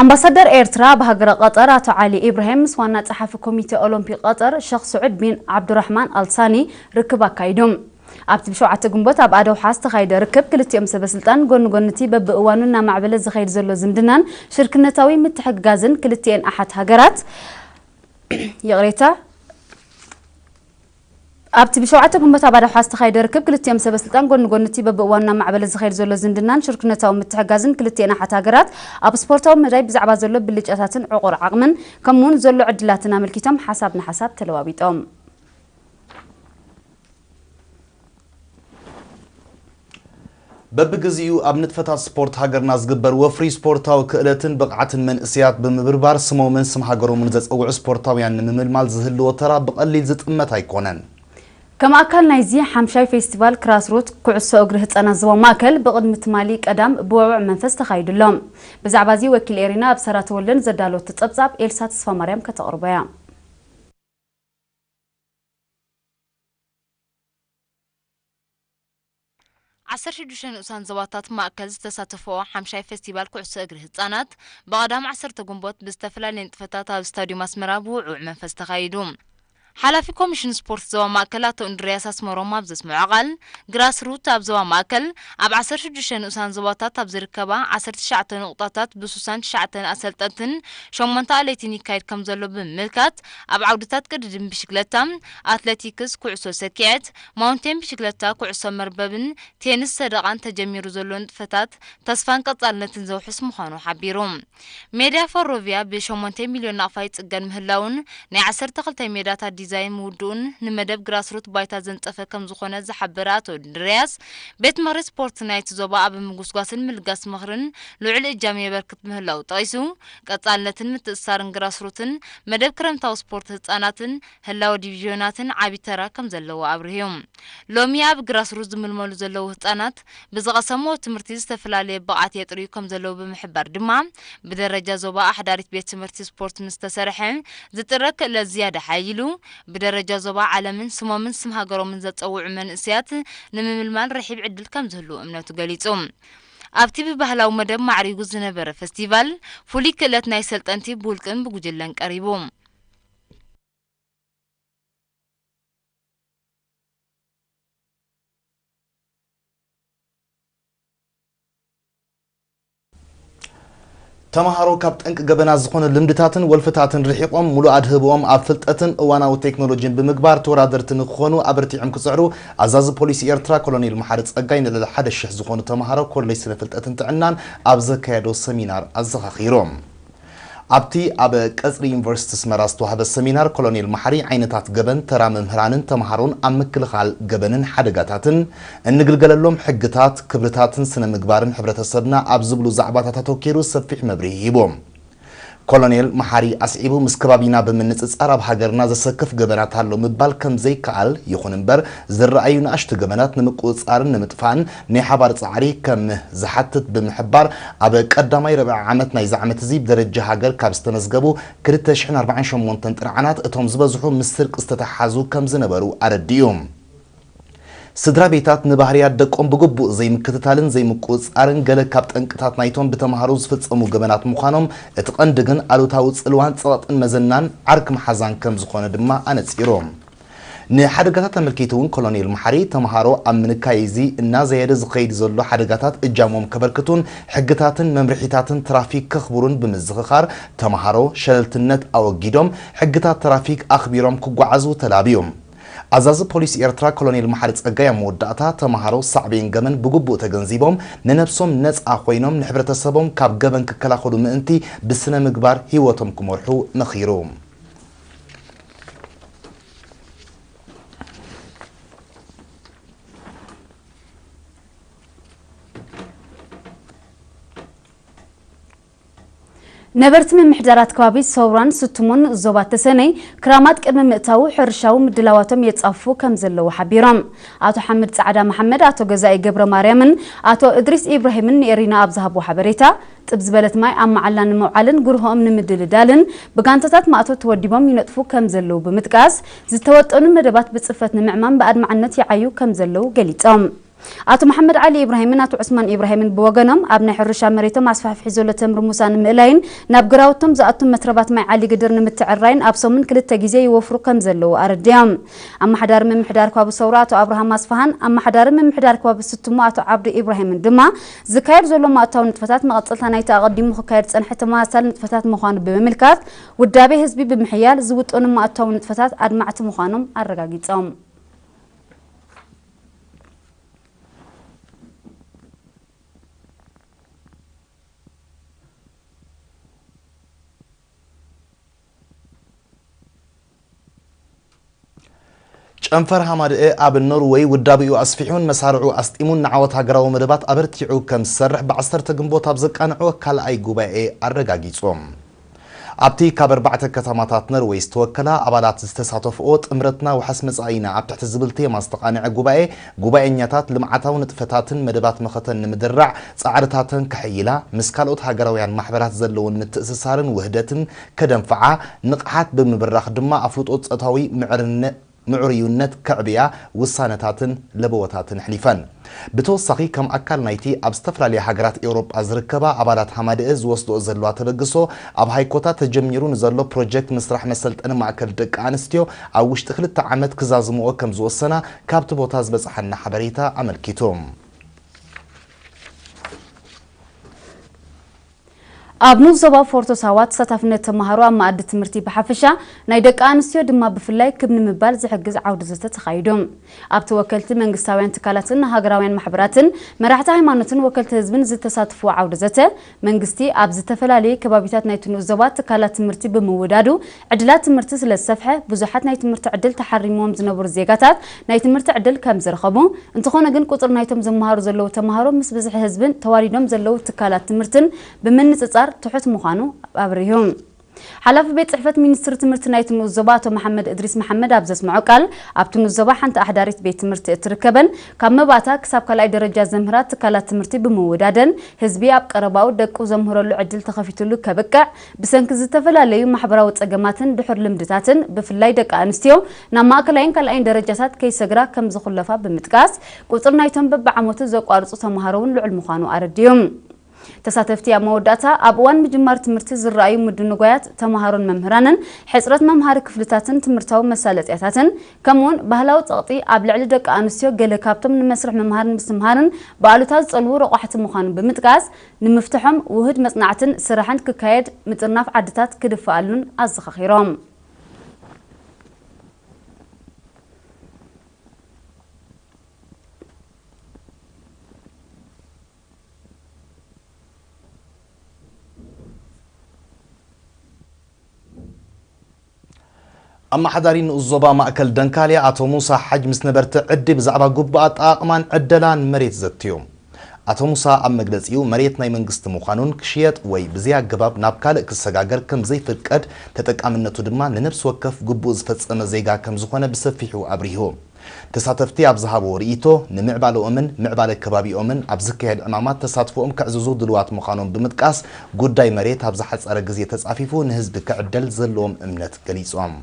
ኣምባሳደር ኤርትራ ኣብ ሃገረ ቀጠር ኣቶ ዓሊ ኢብራሂም ምስ ዋና ጸሓፊ ኮሚቴ ኦሎምፒክ ቀጠር ሸኽ ስዑድ ቢን ዓብዱራሕማን ኣልሳኒ ርክብ ኣካይዶም። ኣብቲ ብሸውዓተ ግንቦት ኣብ ኣደውሓ ዝተኻየደ ርክብ ክልቲኦም ሰበ ስልጣን ጎኒ ጎኒ እቲ በብእዋኑ እናማዕበለ ዝኸይድ ዘሎ ዝምድናን ሽርክነታዊ ምትሕግጋዝን ክልቲኤን ኣሓት ሃገራት ይቕሬታ ኣብቲ ብሸውዓተ ግንቦት ኣብ ኣደውሓ ዝተኻየደ ርክብ ክልቲኦም ሰበ ስልጣን ጎኒ ጎኒ እቲ በብእዋኑ እናማዕበለ ዝኸይድ ዘሎ ዝምድናን ሽርክነታዊ ምትሕጋዝን ክልቲኤን ኣሓት ሃገራት ኣብ ስፖርታዊ መዳይ ብዛዕባ ዘሎ ብልጫታትን ዕቑር ዓቕምን ከምኡውን ዘሎ ዕድላትን ኣመልኪቶም ሓሳብ ንሓሳብ ተለዋዊጦም። በብግዚኡ ኣብ ንጥፈታት ስፖርት ሃገርና ዝግበር ወፍሪ ስፖርታዊ ክእለትን ብቕዓትን መንእሰያት ብምብርባር ስሞምን ስም ሃገሮምን ዘጸውዑ ስፖርታውያን ንምምልማል ዝህልዎ ተራ ብቐሊል ዝጥመት ኣይኮነን። ከም ኣካል ናይዚ ሓምሻይ ፌስቲቫል ክራስሩት ኩዕሶ እግሪ ህጻናት ዞባ ማእከል ብቕድሚ ትማሊ ቀዳም ብውዕውዕ መንፈስ ተኻይዱ ኣሎ። ብዛዕባ እዚ ወኪል ኤሪና ኣብ ሰራ ተወልደ ንዘዳለወቶ ጸብጻብ ኤልሳ ተስፋማርያም ከተቕርቦ እያ። ዓሰርተ ሽዱሽተ ንኡሳን ዞባታት ማእከል ዝተሳተፍኦ ሓምሻይ ፌስቲቫል ኩዕሶ እግሪ ህጻናት ብቐዳም ዓሰርተ ግንቦት ብዝተፈላለየ ንጥፈታት ኣብ ስታድዩም ኣስመራ ብውዕውዕ መንፈስ ተኻይዱ። ሓላፊ ኮሚሽን ስፖርት ዞባ ማእከል ኣቶ እንድርያስ ኣስመሮም ኣብ ዘስምዖ ቃል፣ ግራስ ሩት ኣብ ዞባ ማእከል ኣብ ዓሰርተ ሽዱሽተ ንኡሳን ዞባታት ኣብ ዝርከባ ዓሰርተ ትሽዓተ ንቑጣታት ብስሳን ትሽዓተን ኣሰልጠንትን ሸሞንተ ኣለይትን ይካየድ ከም ዘሎ ብምምልካት፣ ኣብ ዓውድታት ቅድድም ብሽክለታ፣ ኣትለቲክስ፣ ኩዕሶ ሰኪዐት፣ ማውንቴን ብሽክለታ፣ ኩዕሶ መርበብን ቴንስ ሰደቓን ተጀሚሩ ዘሎ ንጥፈታት ተስፋን ቀጻልነትን ዘውሕስ ምዃኑ ሓቢሩ። ሜዳ ፈሮቪያ ብሸሞንተ ሚልዮን ናቕፋ ይጽገን ምህላውን ናይ ዓሰርተ ክልተ ሜዳታት ዲዛይን ምውድኡን ንመደብ ግራስሩት ባይታ ዘንጸፈ ከም ዝኾነ ዝሓበረ ኣቶ እንድርያስ፣ ቤት ምኽሪ ስፖርት ናይቲ ዞባ ኣብ ምጉስጓስን ምልጋስ ምኽርን ልዑል እጃም የበርክት ምህላው ጠቒሱ፣ ቀጻልነትን ምትእስሳርን ግራስሩትን መደብ ክረምታዊ ስፖርት ህጻናትን ህላወ ዲቪዥዮናትን ዓቢ ተራ ከም ዘለዎ ኣብሪሁ። ሎሚ ኣብ ግራስሩት ዝምልመሉ ዘለዉ ህጻናት ብዝቐሰምዎ ትምህርቲ ዝተፈላለየ ብቕዓት የጥርዩ ከም ዘለዉ ብምሕባር ድማ፣ ብደረጃ ዞባ ኣሕዳሪት ቤት ትምህርቲ ስፖርት ምስ ተሰርሐ ዝጥረ ክእለት ዝያዳ ሓይሉ፣ ብደረጃ ዞባ ዓለምን ስሞምን ስም ሃገሮምን ዘጸውዑ መንእሰያት ንምምልማል ርሒብ ዕድል ከም ዝህሉ እምነቱ ገሊጹ። ኣብቲ ብባህላዊ መደብ ማዕሪጉ ዝነበረ ፈስቲቫል ፍሉይ ክእለት ናይ ሰልጠንቲ ብውልቅን ብጉጅለን ቀሪቡ። ተምሃሮ ካብ ጠንቂ ገበናት ዝኾኑ ልምድታትን ወልፍታትን ርሒቖም ሙሉእ ኣድህቦኦም ኣብ ፍልጠትን እዋናዊ ቴክኖሎጂን ብምግባር ተወዳደርቲ ንክኾኑ ኣበርቲዖም ክፅዕሩ ኣዛዚ ፖሊስ ኤርትራ ኮሎኔል መሓሪ ፀጋይ ንልዕሊ ሓደ ሽሕ ዝኾኑ ተምሃሮ ኮሌጅ ስነ ፍልጠትን ጥዕናን ኣብ ዘካየዶ ሰሚናር ኣዘኻኺሮም። ኣብቲ ኣብ ቀጽሪ ዩኒቨርሲቲ ኣስመራ ዝተዋህበ ሰሚናር ኮሎኔል መሓሪ ዓይነታት ገበን፣ ተራ መምህራንን ተምሃሮን ኣብ ምክልኻል ገበንን ሓደጋታትን፣ እንግልገለሎም ሕግታት፣ ክብርታትን ስነ ምግባርን ሕብረተሰብና ኣብ ዝብሉ ዛዕባታት ኣተኪሩ ሰፊሕ መብርሂ ሂቡ። ኮሎኔል መሓሪ ኣስዒቡ ምስ ከባቢና ብምንጽጻር ኣብ ሃገርና ዘሰክፍ ገበናት ኣሎ ምባል ከም ዘይከኣል፣ ይኹን እምበር ዝረኣዩ ንኣሽቱ ገበናት ንምቁጽጻርን ንምጥፋእን ናይ ሓባር ጻዕሪ ከም ዝሓትት ብምሕባር፣ ኣብ ቀዳማይ ርብዒ ዓመት ናይዚ ዓመት እዚ ብደረጃ ሃገር ካብ ዝተመዝገቡ ክልተ ሽሕን ኣርባዓን ሸሞንተን ጥርዓናት እቶም ዝበዝሑ ምስ ስርቂ ዝተተሓሓዙ ከም ዝነበሩ ኣረዲኡ። ስድራ ቤታት ንባህርያት ደቆም ብግቡእ ዘይምክትታልን ዘይምቁጽጻርን ገለ ካብ ጠንቅታት ናይቶም ብተምሃሮ ዝፍጸሙ ገበናት ምዃኖም፣ እቲ ቀንዲ ግን ኣሉታዊ ጽልዋን ጸቕጥን መዘናን ዓርኪ መሓዛን ከም ዝኾነ ድማ ኣነጺሩ። ንሓደጋታት ኣመልኪቱ እውን ኮሎኔል መሓሪ፣ ተምሃሮ ኣብ ምንካይ እዚ እናዘየደ ዝኸይድ ዘሎ ሓደጋታት እጃሞም ከበርክቱን ሕግታትን መምርሒታትን ትራፊክ ከኽብሩን ብምዝኽኻር፣ ተምሃሮ ሸለልትነት ኣወጊዶም ሕግታት ትራፊክ ኣኽቢሮም ክጓዓዙ ተላብዩ። ኣዛዚ ፖሊስ ኤርትራ ኮሎኔል መሓሪ ጸጋይ ኣብ መወዳእታ፣ ተምሃሮ ሳዕቤን ገበን ብግቡእ ተገንዚቦም፣ ንነብሶም ነጻ ኮይኖም ንሕብረተሰቦም ካብ ገበን ክከላኸሉ ምእንቲ ብስነ ምግባር ህይወቶም ክመርሑ መኺሩ። ነበርቲ ምምሕዳራት ከባቢ ሰውራን ስቱሞን ዞባ ተሰነይ ክራማት ቅድሚ ምእታዉ ሕርሻዊ ምድላዋቶም የጻፉ ከም ዘለዉ ሓቢሮም። ኣቶ ሓምድ ጻዕዳ መሓመድ፣ ኣቶ ገዛኢ ገብረ ማርያምን ኣቶ እድሪስ ኢብራሂምን ንኤሪና ኣብ ዝሃብዎ ሓበሬታ፣ ጥብ ዝበለት ማይ ኣብ መዓላ ንምውዓልን ጉርሆኦም ንምድልዳልን ብጋንታታት ማእቶት ተወዲቦም ይነጥፉ ከም ዘለዉ ብምጥቃስ፣ ዝተወጠኑ መደባት ብጽፈት ንምዕማም ብኣድማዕነት ይዓዩ ከም ዘለዉ ገሊጾም። ኣቶ መሓመድ ዓሊ ኢብራሂምን ኣቶ ዑስማን ኢብራሂምን ብወገኖም፣ ኣብ ናይ ሕርሻ መሬቶም ኣስፋሕፊሑ ዘሎ ተምሪ ሙሳ ንምእላይን ናብ ግራውቶም ዝኣቱ መትረባት ማይ ዓሊ ግድር ንምትዕራይን ኣብ ሰሙን ክልተ ግዜ ይወፍሩ ከም ዘለዉ ኣረዲኦም። ኣመሓዳሪ ምምሕዳር ከባቢ ሰውራ ኣቶ ኣብርሃም ኣስፋሃን ኣመሓዳሪ ምምሕዳር ከባቢ ስትሞ ኣቶ ዓብዱ ኢብራሂምን ድማ፣ ዝካየድ ዘሎ ማእታዊ ንጥፈታት መቐጸልታ ናይቲ ኣቐዲሙ ክካየድ ዝጸንሐ ተመሳሳሊ ንጥፈታት ምዃኑ ብምምልካት፣ ውዳቤ ህዝቢ ብምሕያል ዝውጠኑ ማእታዊ ንጥፈታት ኣድማዕቲ ምዃኖም ኣረጋጊጾም። ጨንፈር ሃማደኤ ኣብ ኖርወይ ውዳቤኡ ኣስፊሑን መሳርዑ ኣስጢሙን ንዓወት ሃገራዊ መደባት ኣበርቲዑ ከም ዝሰርሕ ብዓሰርተ ግንቦት ኣብ ዘቃንዖ ካልኣይ ጉባኤ ኣረጋጊጹ። ኣብቲ ካብ ኣርባዕተ ከተማታት ኖርወይ ዝተወከላ ኣባላት ዝተሳተፍኦ ጥምረትና ውሓስ መጻኢና ኣብ ትሕቲ ዝብል ቴማ ዝተቓንዐ ጉባኤ፣ ጉባኤኛታት ልምዓታዊ ንጥፈታትን መደባት መኸተን ንምድራዕ ጻዕርታተን ከሕይላ፣ ምስ ካልኦት ሃገራውያን ማሕበራት ዘለውን ምትእስሳርን ውህደትን ከደንፍዓ፣ ንቕሓት ብምብራኽ ድማ ኣፍልጦ ጾታዊ ምዕርነ-፣ ምዕርዩነት ከዕብያ ውሳነታትን ለበወታትን ኣሕሊፈን። ብተወሳኺ፣ ከም ኣካል ናይቲ ኣብ ዝተፈላለያ ሃገራት ኤውሮጳ ዝርከባ ኣባላት ሃማደኤ ዝወስድኦ ዘለዋ ተበግሶ፣ ኣብ ሃይኮታ ተጀሚሩ ንዘሎ ፕሮጀክት ምስራሕ መሰልጠኒ ማእከል ደቂ ኣንስትዮ ኣብ ውሽጢ ክልተ ዓመት ክዛዝምኦ ከም ዝወሰና ካብቲ ቦታ ዝበጽሓና ሓበሬታ ኣመልኪቱ። ኣብ ንኡስ ዞባ ፎርቶ ሳዋ ተሳታፍነት ተመሃሮ ኣብ መኣዲ ትምህርቲ ብሓፈሻ ናይ ደቂ ኣንስትዮ ድማ ብፍላይ ክብ ንምባል ዝሕግዝ ዓውዲ ዘተ ተኻይዱ። ኣብቲ ወከልቲ መንግስታውያን ትካላትን ሃገራውያን ማሕበራትን መራሕቲ ሃይማኖትን ወከልቲ ህዝብን ዝተሳትፍዎ ዓውዲ ዘተ፣ መንግስቲ ኣብ ዝተፈላለዩ ከባቢታት ናይቲ ንኡስ ዞባ ትካላት ትምህርቲ ብምውዳዱ ዕድላት ትምህርቲ ስለ ዝሰፍሐ፣ ብዙሓት ናይ ትምህርቲ ዕድል ተሓሪምዎም ዝነበሩ ዜጋታት ናይ ትምህርቲ ዕድል ከም ዝረኸቡ፣ እንተኾነ ግን ቁጽሪ ናይቶም ዝመሃሩ ዘለዉ ተመሃሮ ምስ ብዝሒ ህዝብን ተዋዲዶም ዘለዉ ትካላት ትምህርትን ብምንጽጻር ትሑት ምዃኑ ኣብሪሁ። ሓላፊ ቤት ጽሕፈት ሚኒስትሪ ትምህርቲ ናይቲ ንኡስ ዞባ ኣቶ መሓመድ እድሪስ መሓመድ ኣብ ዘስምዖ ቃል፣ ኣብቲ ንኡስ ዞባ ሓንቲ ኣሕዳሪት ቤት ትምህርቲ እትርከበን ካብ መባእታ ክሳብ ካልኣይ ደረጃ ዘምህራ ትካላት ትምህርቲ ብምውዳደን፣ ህዝቢ ኣብ ቀረባኡ ደቁ ዘምህረሉ ዕድል ተኸፊትሉ ከብቅዕ፣ ብሰንኪ ዝተፈላለዩ ማሕበራዊ ጸገማትን ድሑር ልምድታትን፣ ብፍላይ ደቂ ኣንስትዮ ናብ ማእከላይን ካልኣይን ደረጃታት ከይሰግራ ከም ዝኹለፋ ብምጥቃስ፣ ቁጽሪ ናይቶም በብዓመቱ ዘቋርጹ ተመሃሮ እውን ልዑል ምዃኑ ኣረዲኡ። ተሳተፍቲ ኣብ መወዳእታ፣ ኣብ እዋን ምጅማር ትምህርቲ ዝረኣዩ ምድንጓያት ተመሃሮን መምህራንን፣ ሕጽረት መምሃሪ ክፍልታትን ትምህርታዊ መሳለጥያታትን፣ ከምኡውን ባህላዊ ጸቕጢ ኣብ ልዕሊ ደቂ ኣንስትዮ ገለ ካብቶም ንመስርሕ ምምሃርን ምስትምሃርን ብኣሉታ ዝጸልዉ ረቋሕቲ ምዃኑ ብምጥቃስ፣ ንምፍትሖም ውሁድ መጽናዕትን ስራሕን ክካየድ ምጥርናፍ ዓድታት ክድፈኣሉን ኣዘኻኺሮም። ኣመሓዳሪ ንኡስ ዞባ ማእከል ደንካልያ ኣቶ ሙሳ ሓጅ ምስ ነበርቲ ዕዲ ብዛዕባ ግቡእ ኣጠቓቕማን ዕደላን መሬት ዘትዩ። ኣቶ ሙሳ ኣብ መግለጺኡ፣ መሬት ናይ መንግስቲ ምዃኑን ክሽየጥ ወይ ብዘይ ኣገባብ ናብ ካልእ ክሰጋገር ከም ዘይፍቀድ፣ ተጠቃምነቱ ድማ ንነፍሲ ወከፍ ግቡእ ዝፈጸመ ዜጋ ከም ዝኾነ ብሰፊሑ ኣብሪሁ። ተሳተፍቲ ኣብ ዝሃብዎ ርእይቶ፣ ንምዕባለኦምን ምዕባለ ከባቢኦምን ኣብ ዝካየድ ዕማማት ተሳትፎኦም ከዕዝዙ ድሉዋት ምዃኖም ብምጥቃስ፣ ጉዳይ መሬት ኣብ ዝሓጸረ ግዜ ተጻፊፉ ንህዝቢ ክዕደል ዘለዎም እምነት ገሊጾም።